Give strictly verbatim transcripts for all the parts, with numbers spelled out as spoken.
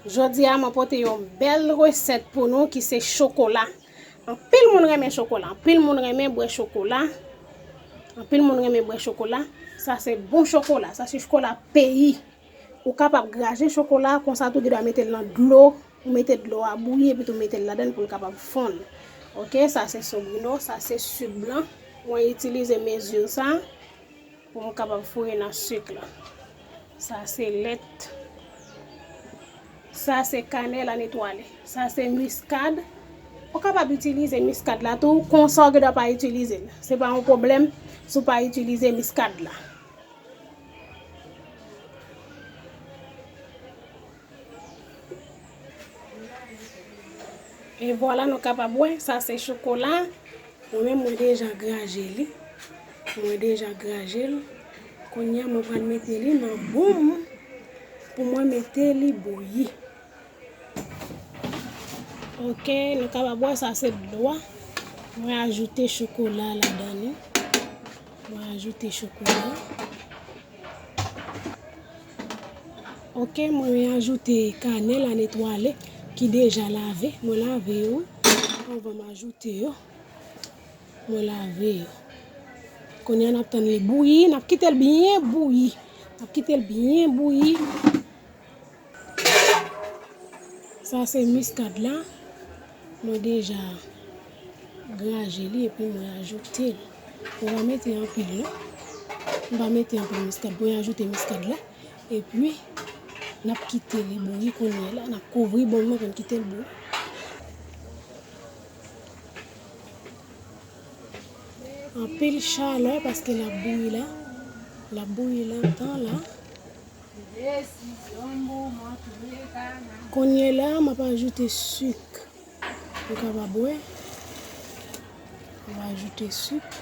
Jodi a, mwen pote yon bèl resèt pou nou ki se chokola. Anpil moun renmen chokola, anpil moun renmen bwè chokola. Anpil moun renmen bwè chokola. Sa se bon chokola, sa se chokola peyi. Ou kapab graje chokola, konsa tou, ou gen dwa mete l nan dlo. Ou mete dlo a bouyi, epi tou mete l ladan l pou l kapab fonn. Oke, sa se sobrino, sa se sik blan. Mwen itilize mezi sa pou m kapab foure nan sik la. Sa se lèt. Sa se kanèl an etwale. Sa se miskad. Ou kapab itilize miskad la tou, konsa ou gen dwa pa itilize l. Se pa yon pwoblèm si w pa itilize miskad la. E vwala, nou kapab wè, sa se chokola. Mwen menm, mwen deja graje li. Mwen deja graje l. Kounye a, mwen pral mete li nan boul pou mwen mete li bouyi. Oke, nou kapab wè sa se dlo a. Mwen ajoute chokola ladan li. Mwen ajoute chokola. Oke, mwen ajoute kanèl an etwale ki deja lave. Mwen lave yo anvan m ajoute yo. Mwen lave yo. Kounye a n ap tann li bouyi, n ap kite l byen bouyi. N ap kite l byen bouyi. Sa se miskad la. Mwen deja graje li epi mwen ajoute l. Mwen pa mete anpil non. Mwen pa mete anpil miskad. Mwen ajoute miskad la. Epi, n ap kite li bouyi kounye a la. N ap kouvri bòl nan pou n kite l bouyi. Anpil chalè paske l ap bouyi la. L ap bouyi lontan la. Kounye a la, m ap ajoute sik. Ou kapab wè. M ap ajoute sik.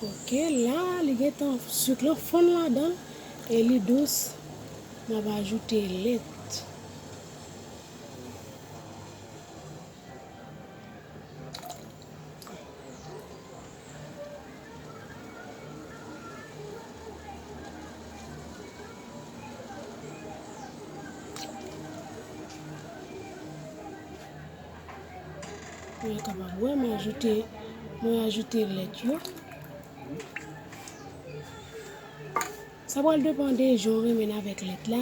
Oke, la, li gentan, sik lan fonn ladan l e li dous. M ap ajoute lèt. Ou kapab wè, mwen ajoute, mwen ajoute lèt yo. Sa pral depann de jan w renmen l avèk lèt la.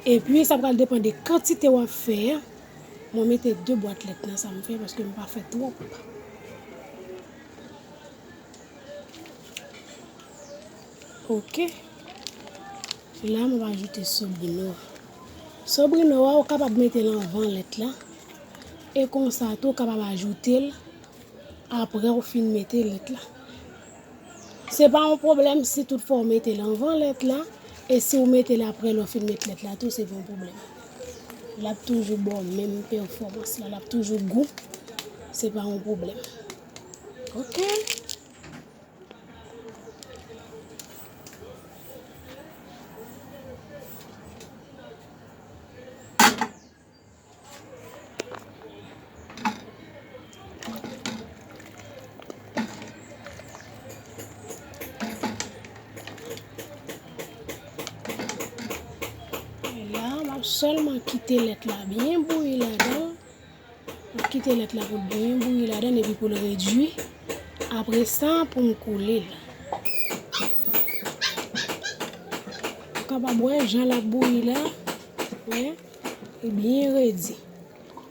Epi, sa pral depann de kantite w ap fè a. Mwen mete de bwat lèt nan sa m fè, paske m pa fè twòp. Oke. La, mwen va ajoute sobrino a. Sobrino a, ou kapab mete l anvan lèt la. E konsa tou, ou kapab ajoute l apre ou fin mete lèt la. Se pa yon pwoblèm si toutfwa ou mete l anvan lèt la, e si ou mete l apre lè ou fin met lèt la tou, se pa yon pwoblèm. L ap toujou ba w menm pèfòmans la, l ap toujou gou, se pa yon pwoblèm. Oke. E la, m ap sèlman kite lèt la byen bouyi ladan. M ap kite lèt la pou l byen bouyi ladan l epi pou l redui. Apre sa, pou m koule l. Ou kapab wè jan l ap bouyi la. Wè, li byen redi.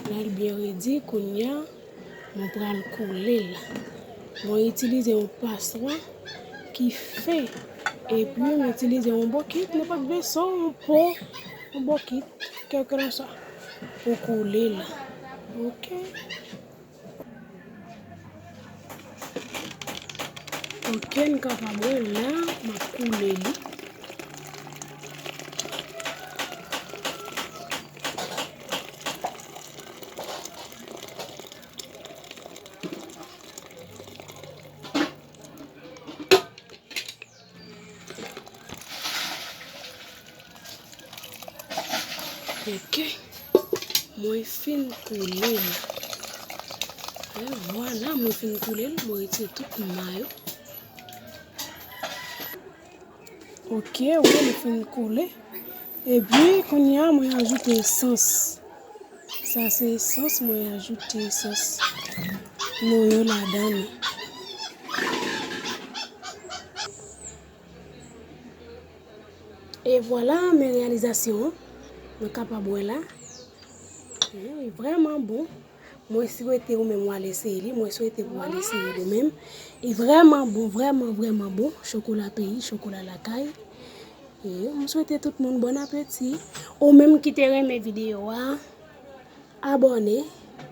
La, l byen redi. Kounye a, mwen pral koule l. Mwen itilize yon paswa ki fen. Epi, mwen itilize yon bokit, nenpòt veso, yon po, yon bokit, kèlkelanswa, pou koule l. Oke. Ok, n kapab wè la, m ap koule li. Ok. Mwen fin koule l. E vwala, mwen fin koule l. Mwen retire tout ma yo. Ok, wi, mwen fin koule. Epi, kounye a, mwen ajoute esans. Sa se esans, mwen ajoute esans noyo ladan li. E vwala, men reyalizasyon an. Nou kapab wè la. Wi, vrèman bon. Mwen swete ou menm w al eseye li. Mwen swete pou w al eseye li menm. Li vrèman bon, vrèman, vrèman bon. Chokola peyi, chokola lakay. E mwen swete tout moun bon apeti. Ou menm ki te renmen videyo a, abòne,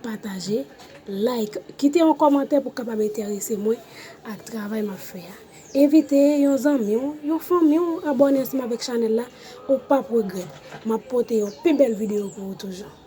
pataje, like, kite yon kòmantè pou kapab enterese mwen ak travay m ap fè a. Envite yon zanmi w, yon fanmi w, abòne ansanm avèk chanèl la, ou p ap regrèt. M ap pote yon pi bèl videyo pou ou toujou.